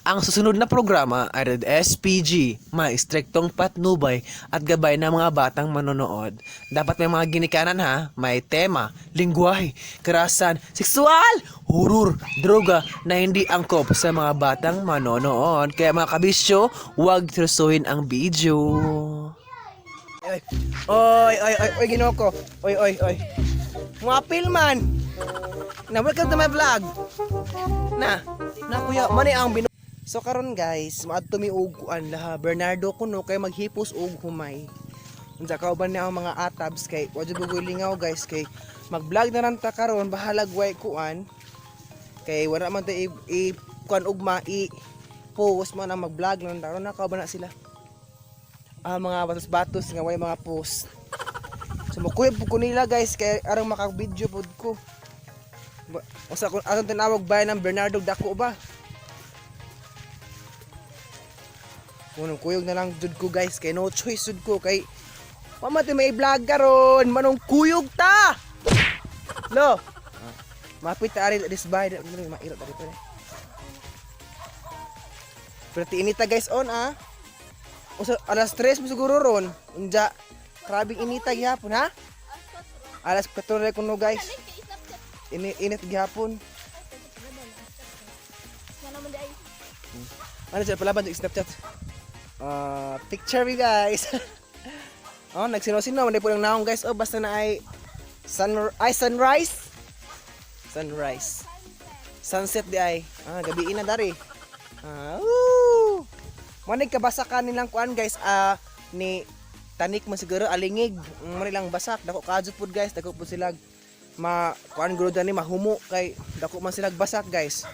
Ang susunod na programa ay rated SPG, may istriktong patnubay at gabay ng mga batang manonood. Dapat may mga ginikanan ha, may tema, lingwahe, karahasan, sexual, horror, droga na hindi angkop sa mga batang manonood. Kaya mga kabisyo, huwag trusuhin ang video. Oy, oy, oy, oy, oy, Ginoo ko. Oy, oy, oy. Muapil man. Na welcome to my vlog. Na, na kuya, mani ang binu. So karon guys, maadto mi og kuan laha Bernardo kuno kay maghipos og humay. Unsa kauban niya ang mga atabs kay wa jud ko lingaw guys, kay mag-vlog na lang ta karon, bahalag way kuan kay wala man ta i kuan ugma i post man ang mag-vlog lang ta karon, nakauban na sila ang mga batos-batos nga way mga post. So mukuyab po ko nila guys kay arang maka-video pod ko. Usa kung atong tinawag bayan ng Bernardo Dako ba? Unong kuyog na lang jud ko guys kay no choice jud ko kay wa man may vlog karon, manong kuyog ta. Lo. Ah, mapit ta ari this bay, mairo ta dito. Pero tiinita guys on ah. Usa alas 3 mo siguro ron. Unja, grabing inita gihapon ha. Alas 4 kuno guys. Ini init gihapon. Ano siya palaban sa Snapchat? Ah, picture me guys. Oh, nagsino-sino man po lang naong guys. Oh, basta na ay sun ay sunrise. Sunrise. Sunset di ay. Ah, gabi na dari. Ah, woo! Manig kabasa ka nilang kuan guys, ah, ni tanik man siguro alingig. Man lang basak dako kaadyo pud guys, dako pud sila ma kuan guro dani mahumo kay dako man sila basak guys.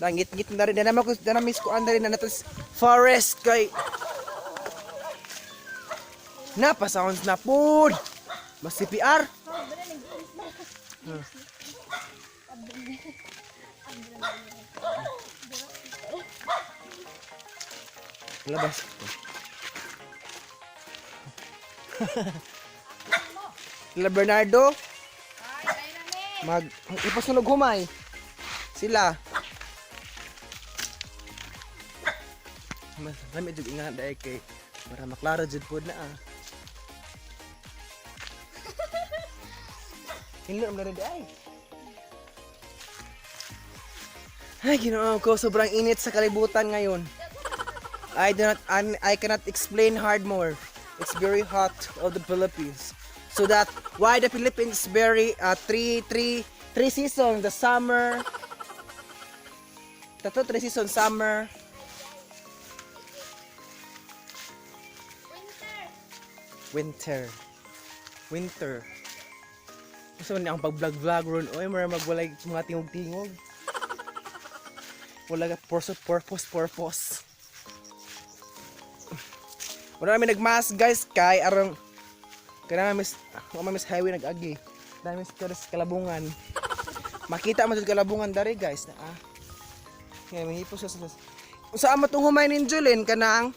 Langit-ngit na rin na naman ko na miss kuan na rin na natos forest kay na pa-sounds na pud. Mas CPR. Labas. Sila Bernardo. Mag ipasunog humay. Sila. Mas lami jud nga dai kay para maklaro jud pod na ah. Hinlo naman rin ay. Ay, Ginoo ko, sobrang init sa kalibutan ngayon. I do not I cannot explain hard more. It's very hot of the Philippines. So that why the Philippines very three seasons, the summer, tatlo, three seasons, summer, winter, winter. Gusto man ang pag-vlog vlog ron. Oy, mura magwalay mga tingog-tingog. Wala ka purpose purpose purpose. Wala namin nagmask guys kay arang kaya namin wa man miss highway nag-agi. Dami sa kalabungan. Makita man jud kalabungan dari guys na ah. Ngay mahipos sa Unsa amo tong humay nin Julin kanang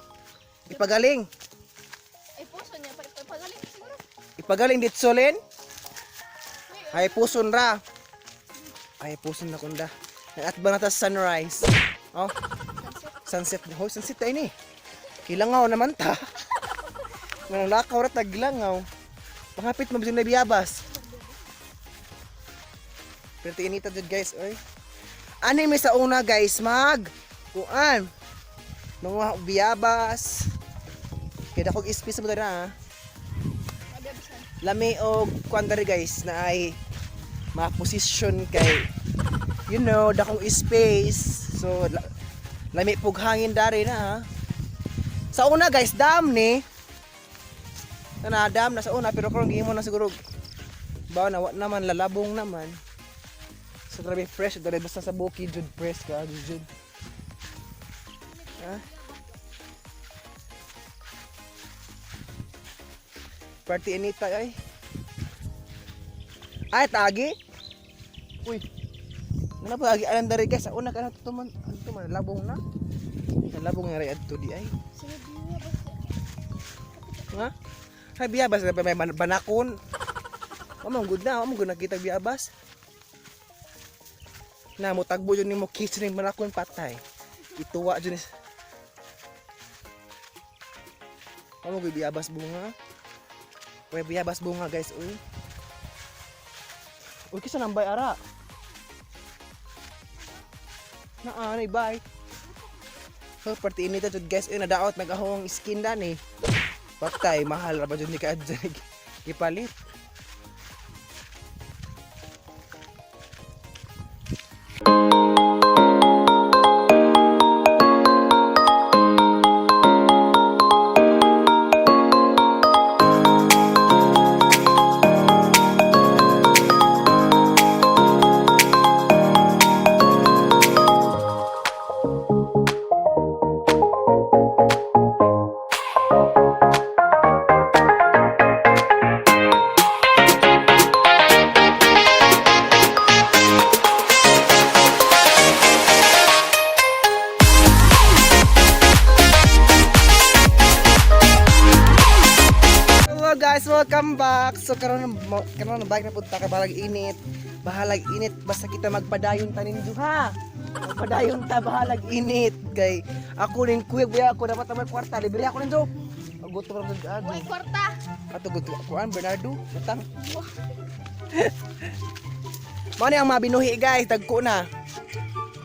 ipagaling. Ay, puso niya. Pagaling siguro. Ipagaling ditsolin. Ay puson ra. Ay puson na kunda. Nagatba na ta sa sunrise. Oh. Sunset. Hoy, sunset tayo ni. Kilangaw naman ta. Manang lakaw ra taglangaw. Pangapit mo bisan na biyabas. Pero tiinita jud guys, oy. Ani mi sa una guys mag kuan. Mga biyabas. Kaya dako space mo dara ah. Lami og kuan diri guys na ay ma-position kay dakong space, so lami pug hangin dari na ha. Sa una guys dam ni na dam na sa una, pero karon gihimo na siguro ba na wa naman lalabong naman, so grabe fresh diri basta sa bukid jud, fresh ka jud. Ha, party inita ay ay tagi. Uy, ano pa agi alam dari guys, sa una ka na tuman adto man labong na labong nga rin adto di ay. Sige, biya ba? Nga hay biyabas na may banakon. Wa man good na, wa man good nakita biyabas na mo tagbo yun nimo kiss ning banakon patay. Ituwa dyan is. Amo gyud biyabas bunga. Uy, biyabas bunga guys, uy. Uy, kisa nang bay ara. Naa, nay bay. Oh, parti ini ta jud guys, uy, nadaot nagahong skin dan eh. Patay, mahal ra ba jud ni ka dyan gipalit. Hello guys, welcome back. So karon karon na bike na punta ka bahalag init. Bahalag init basta kita magpadayon tanin duha. Magpadayon ta bahalag init kay ako ning kuya buya ako dapat may kwarta libre ako ninyo. Gutom ra jud Uy, kwarta. Ato gutom kuan Bernardo, utang. Mao ni ang mga binuhi guys, tagko na.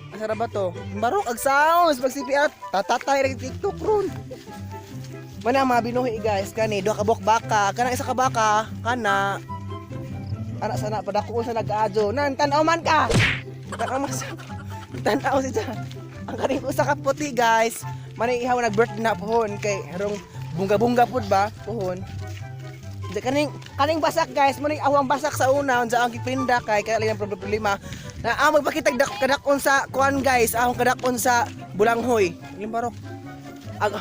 Asa ra ba to? Barok ag sounds pag CPR tatatay ra TikTok ron. Mana ang mga binuhi guys kani duha ka buok baka, kanang isa ka baka, kana ana sana padako sa nag-aadyo. Nan tan-aw man ka. Tan-aw man sa tan-aw siya. Ang kaning usa ka puti guys. Manay ihaw nag birthday na pohon kay harong bunga-bunga pud ba pohon. Di kaning kaning basak guys, mo ning awang basak sa una unsa ang gipinda kay kay lang problema. Na ang magpakitag kadakon sa kuan guys, ahong kadakon sa bulanghoy. Yung barok. Ag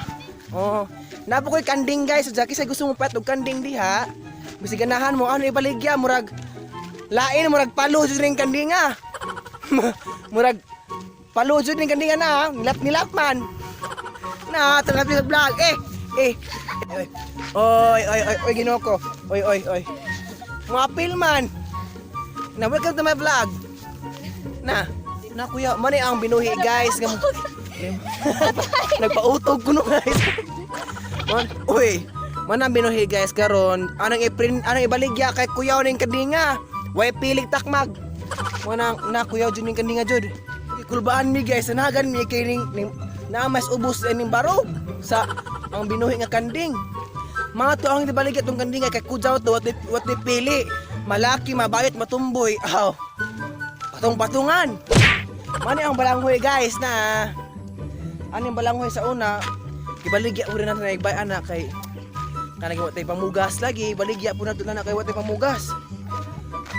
oh, napo ko'y kanding guys, so Jackie sa gusto mo pat og kanding diha. Bisig ganahan mo ano ibaligya murag lain murag palo jud ning kanding ah. Murag palo jud ning kanding na, ah. Nilap nilap man. Na, talaga sa vlog. Eh, eh. Oy, oy, oy, oy, oy, Ginoo ko. Oy, oy, oy. Mga man. Na, welcome to my vlog. Na, na kuya, mani ang binuhi guys. Nagpautog ko no guys. Man, uy, man ang binuhi guys karon. Anong i-print, anong ibaligya kay kuya ning kandinga. Way pilig takmag. Manang na kuya jud ning kandinga jud. Kulbaan mi guys, sanagan mi kay ning, ning na mas ubos ning barog sa ang binuhi nga kanding. Mga to ang ibaligya tong kandinga kay kujaw to wat ni pili. Malaki, mabayot, matumboy. Aw. Patong-patungan. Mani ang balanghoy guys na ano yung balanghoy sa una ibaligya po rin natin na igbay anak kay kanang wa tay pamugas lagi baligya po nato na kay wa tay pamugas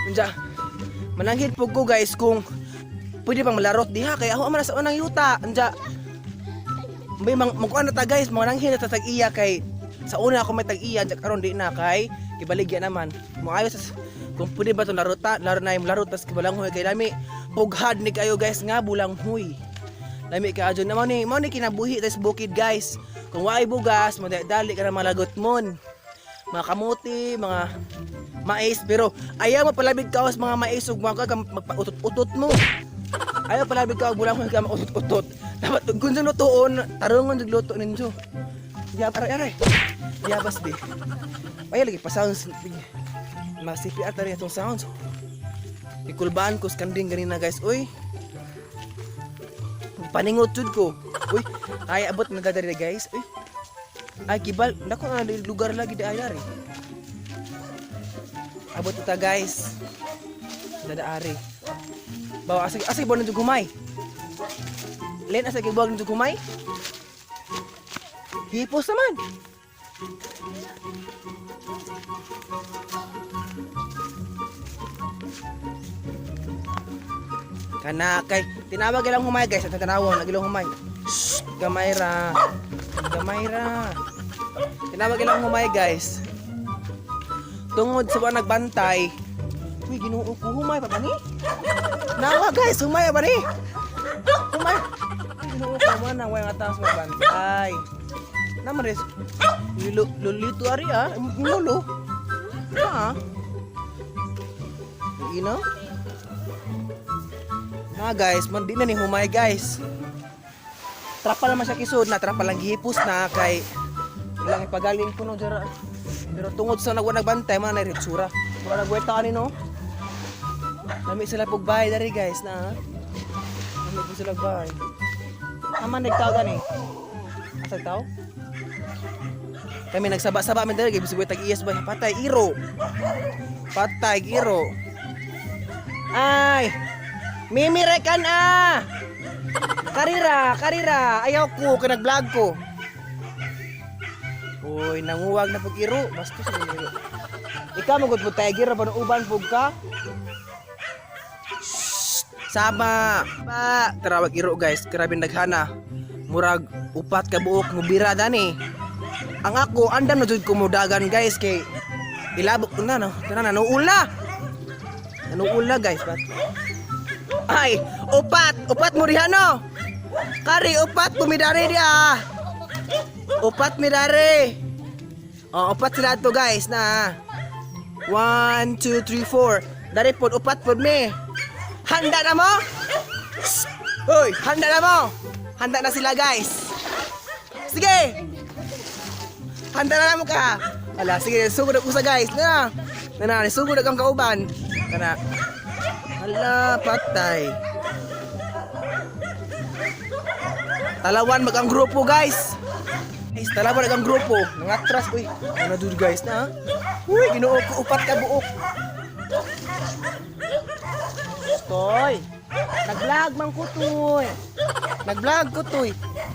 unja mananghid po ko guys kung pwede pang malarot diha kay ako man sa unang yuta unja may mang magkuan na ta guys mananghid na ta tag-iya kay sa una ako may tag-iya unja karon di na kay ibaligya naman moayo sa kung pwede ba to laro ta laro na yung laro tas kibalanghoy kay lami pughad ni kayo guys nga bulanghoy. Lami ka adyo na mao ni kinabuhi tas bukid guys. Kung waay bugas, madali ka na malagot mon. Mga kamuti, mga mais pero ayaw mo palabig ka sa mga mais ug mga ka magpautot-utot mo. Ayaw palabig ka og bulang ka mautot-utot. Dapat kung sa lutoon, tarungon jud luto ninyo. Ya aray aray. Yabas di. Ay lagi pa sounds. Mga CPR tari atong sounds. Ikulbaan ko sa kanding ganina guys. Uy, paningot jud ko. Uy, ay abot na dadari guys. Uy. Ay kibal, nako na lugar lagi di ay ari. Abot ta guys. Dadaari. Bawa asig asig buwan ng humay. Len asig buwan ng humay. Hipos naman. Kana kay tinawag ilang humay guys at tanawon nag ilang humay. Shh, gamay ra. Gamay ra. Tinawag ilang humay guys. Tungod sa wa nagbantay. Uy, Ginoo ko humay pa ba ni? Nawa guys, humay pa ni. Humay. Ay, Ginoo ko man ang way nga taas magbantay. Naman res. Lulito ari ah, lulo. Ha? Ino? Na guys, man di na ni humay guys. Trapal naman siya kisod na trapal lang gihipos na kay ilang ipagaling ko no dira. Pero tungod sa nagwa nagbantay man na ritsura. Wala nagweta ani no. Lami sila pug bahay dari guys na. Lami po sila bahay. Aman nagtao gani. Asa tao? Kami nagsaba-saba man diri kay bisag tag iyas ba patay iro. Patay iro. Ay! Mimirekan ah! Karira, karira. Ayaw ko, kay nag-vlog ko. Uy, nanguwag na pug iro. Bastos sa iro. Ikaw mo gud pud tiger ba uban pug ka? Shh! Sama. Pa, tarawag iro guys, grabe naghana. Murag upat ka buok mo bira dani. Ang ako andam na jud ko mudagan guys kay ilabok ko na no. Tara na nanuul na. Nanuul na guys, bat. Ay, upat, upat mo diha no. Kari upat pumidari diha. Upat midari. Oh, upat sila to guys na. 1 2 3 4. Dari pod upat pod mi. Handa na mo? Shh! Hoy, handa na mo. Handa na sila guys. Sige. Handa na mo ka. Ala, sige, sugod ako sa guys. Na. Na na, sugod ang kauban. Kana. Hala, patay. Talawan mag ang grupo, guys. Guys, talawan mag ang grupo. Nangatras, uy. Ano dude, guys, na? Uy, Ginoo ko upat ka buok. Toy. Nag-vlog man ko toy. Nag-vlog ko toy.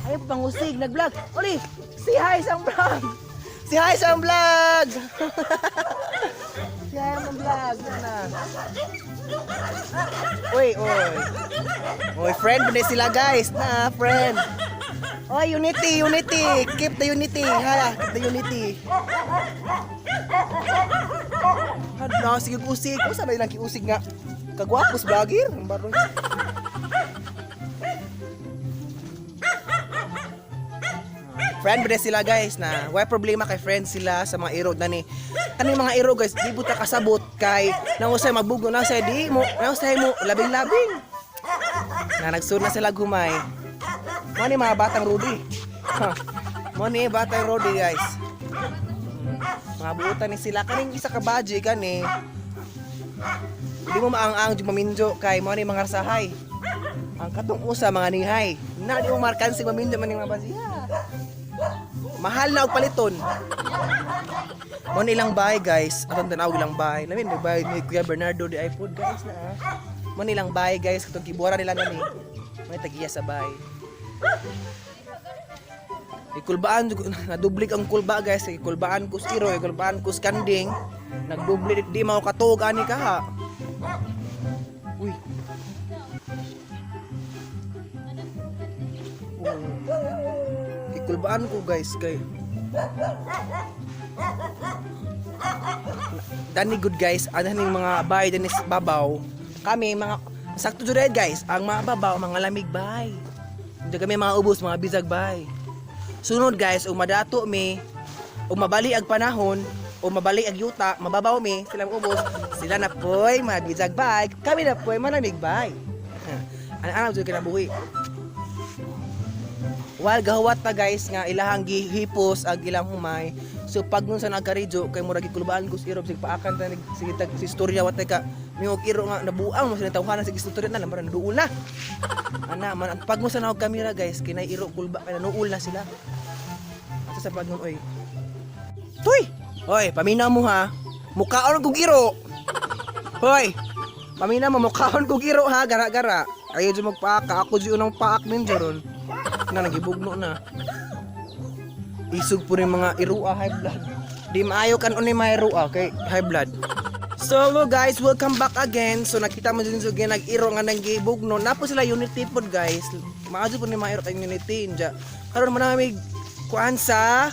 Ay, pangusig, nag-vlog. Uli, say hi sa vlog. Say hi sa vlog. Say hi sa vlog. Yan na. Uy, uy. Uy, friend ba na sila guys? Na, friend. Oy, unity, unity. Keep the unity. Hala, keep the unity. Hala, sige usig. Usa na ilang kiusig nga. Kagwapos vlogger. Ang baroy. Friend ba na sila guys na why problema kay friend sila sa mga iro na ni kaning mga iro guys di buta kasabot kay nangusay magbugno na say di mo nangusay mo labing-labing na nagsud na sila gumay mo ni mga batang Rudy ha. Mo ni batang Rudy guys, mga buutan ni sila kaning isa ka baji kani di mo maang-ang jud maminjo kay mo ni mga rasahay ang katong usa mga nihay na di mo markansi maminjo man ning mga baji. Yeah. Mahal na og paliton. Mo ni ilang bahay guys. Atong tanaw ilang bahay. Lamin may bahay ni Kuya Bernardo di iPod guys na. Ah. Mo ni ilang bahay guys katong kibora nila gani. May tagiya sa bahay. Ikulbaan nadublik ang kulba guys. Ikulbaan kus iro, ikulbaan kus kanding. Nagdubli di mao katuog ani ka ha. Uy. Oh. Ikulbaan ko guys kay Dani good guys, ano ning mga bahay dani sa babaw. Kami mga sakto jud guys, ang mga babaw mga lamig bay. Hindi kami mga ubos, mga bisag bay. Sunod guys, ug madato mi, ug mabali ag panahon, o mabali ag yuta, mababaw mi, sila mga ubos, sila na poy mga bisag bay, kami na poy malamig bay. Ano ano jud kinabuhi. While gahuwat ta guys nga ilahang gihipos ag ilang humay. So pag nun sa nagkaridyo kay murag gikulbaan kus irob sig paakan ta sige tag si istorya watay ka mingog iro nga nabuang mo sila tawhana sige istorya na lambaran duol na. Ana man ang pag mo sa naog kamera guys kinay iro kulba kay nanuol na sila. Asa sa pag nun oy. Tuy! Oy, paminaw mo ha. Mukaon kog iro. Hoy. Paminaw mo mukaon kog iro ha, gara-gara. Ayaw jud magpaaka, ako jud unang paak ninyo ron. Na nagibugno na. Isog po rin mga irua high blood. Di maayo kan unay mga irua kay high blood. So hello guys, welcome back again. So nakita mo din so nag-iro nga nang gibugno. Napo sila unity pod guys. Maayo po ni mga iro kay unity inja. Karon man nami kuan sa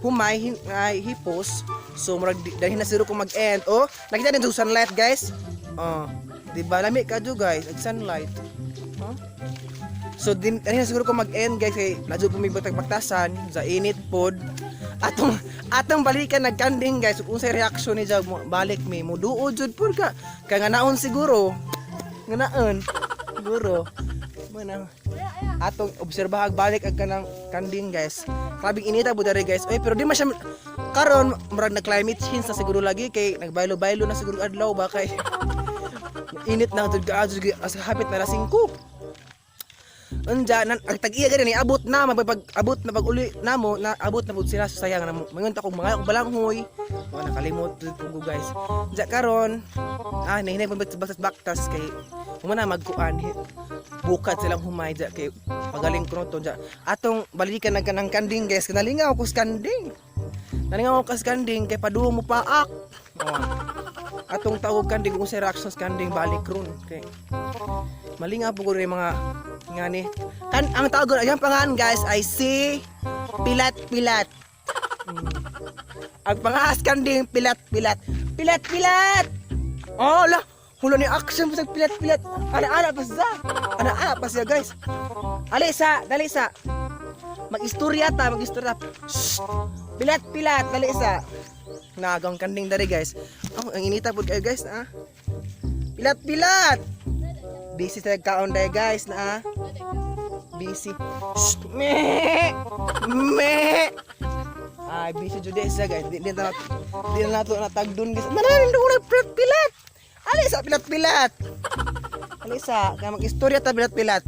humay ay, hipos. So murag dahil na siguro ko mag-end. Oh, nakita din sa sunlight guys. Oh, di ba lami ka guys, ag sunlight. Huh? So din ano na siguro ko mag-end guys kay ladyo po may bagtag-bagtasan sa init pod. Atong atong balikan nagkanding guys kung unsay reaction ni Jog mo balik mi muduo jud pud ka. Kay nga naon siguro. Nga naon siguro. Muna. Atong obserbahag balik ang kanang kanding, guys. Grabing inita po diri, guys. Oy, pero di man siya karon, murag na climate change na siguro lagi kay nagbaylo-baylo na siguro adlaw ba, kay init na jud kaadto as hapit na 5. Unja nan ang tag-iya gani ni abot na mapag abot na pag uli namo na abot na pud sila, so sayang na mo. Mangon ta kog mga og balanghoy, mga nakalimot jud ko, guys. Unja karon nahinay pud baktas baktas kay humana magkuan bukad silang humay ja kay pagaling kuno to ja. Atong balikan na kanang kanding, guys. Nalingaw ko sa kanding. Nalingaw ko sa kanding kay paduong mo paak. Oh. Atong tawag kanding kung sa reaction sa kanding balik ron kay malingaw po ko rin mga ngani. Kan ang tawag ko, ang pangalan, guys, ay si Pilat Pilat. Ang pangahas kanding Pilat Pilat. Pilat Pilat. Oh, la. Hulo ni action pa sa Pilat Pilat. Ana-ana pa siya. Ana-ana pa siya, guys. Ali sa, dali sa. Mag-istorya ta, mag-istorya. Shh. Pilat Pilat, dali sa. Nagang kanding dari, guys. Oh, ang inita pud kayo, guys, ah. Pilat Pilat. Busy sa kaon dahil, guys, na ah. Busy. Shh! Me! Me! Ay, busy jud siya, guys. Di na nato natagdon, guys. Manarin doon na pilat pilat. Ali sa pilat pilat. Ali sa kaya mag-istorya ta pilat pilat.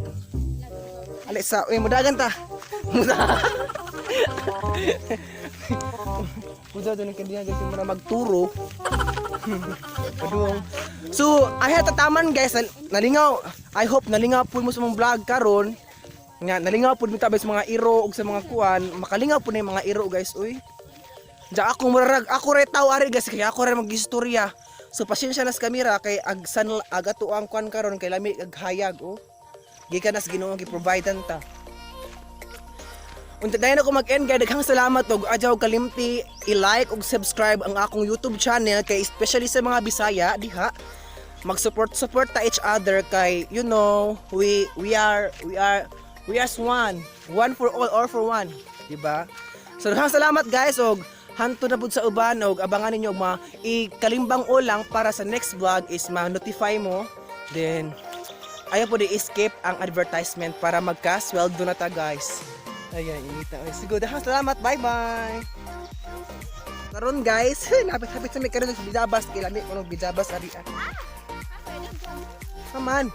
Ali sa, uy, mudagan ta. Muda. Muda doon ang kandiya, guys, mo na magturo. Padung. So, ay tataman, guys, nalingaw. I hope nalingaw po mo sa mong vlog karon. Nga nalingaw po mi tabay sa mga iro ug sa mga kuan, makalingaw po na yung mga iro, guys, uy. Diya ako murarag, ako re tao ari, guys, kay ako re magistorya. So pasensya na sa kamera kay ag san aga to ang kuan karon kay lami ag hayag oh. Gikan nas Ginoo gi-providean ta. Unta dayon ako mag-end, guys. Daghang salamat og adyaw kalimti i-like ug subscribe ang akong YouTube channel kay especially sa mga Bisaya diha. Mag-support support ta each other kay we are one. One for all for one, di ba? So daghang salamat, guys, og hanto na pud sa uban og abangan ninyo og mga ikalimbang ulang para sa next vlog is ma-notify mo. Then ayaw po di skip ang advertisement para magka-sweldo na ta, guys. Ayan, inita. Ay, siguro, daghang salamat. Bye-bye. Karon, guys, napit-hapit sa may karon sa bijabas. Kay lami ko ng bijabas ari ah. Aman.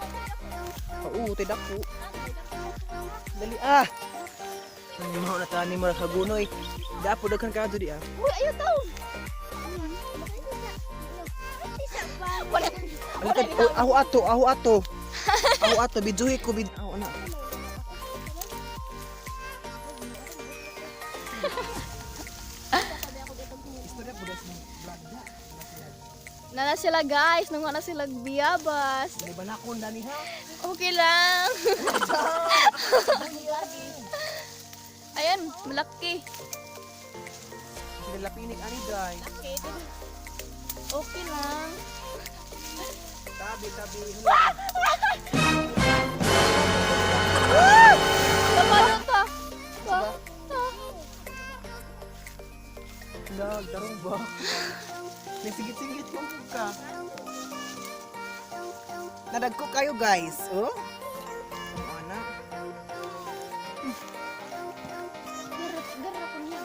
Oo, tay dako. Dali ah. Ay, mao na tani mo kagunoy. Dapo daghan ka di ah. Uy, ayaw taon. Wala. Alakad, oh, aho ato, aho ato. Aho ato, biduhi ko bid. Aho na. Istorya po guys ng vlog na. Nana sila, guys, nunga na sila biyabas. May balakon na ni ha. Okay lang. Ayan, malaki. Sila lapinig ani day. Okay lang. Tabi tabi. Hula. Kapalo ta. Ta. Ta. Lag, tarong ba? May sigit-sigit mo ka. Nadagko kayo, guys. Oh? Oh, ana.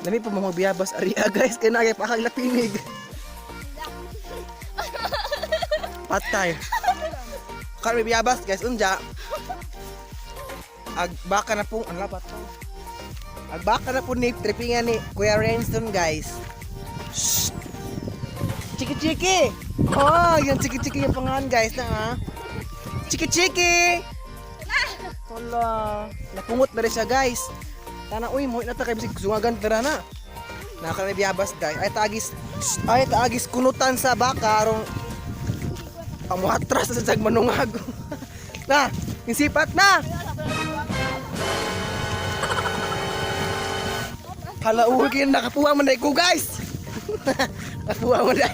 Dami po mga biyabas aria, guys. Kaya na kay lapinig. Patay. Karon may biyabas, guys. Unja. Ag baka na pong ang labat. Ag baka na po ni trippingan ni Kuya Rainston, guys. Shh. Chiki chiki. Oh, yung chiki chiki yung pangalan, guys, na ah. Chiki chiki. Wala. Napungot na rin siya, guys. Tana uy, mo na ta kay bisig sungagan tara na. Naka may biyabas, guys. Ay taagis. Shh. Ay taagis kunutan sa baka aron ang muhatras na sa jag manungag. Na, yung sipat na. Hala, uwi kayo, nakapuha man na ko, guys. Nakapuha man na.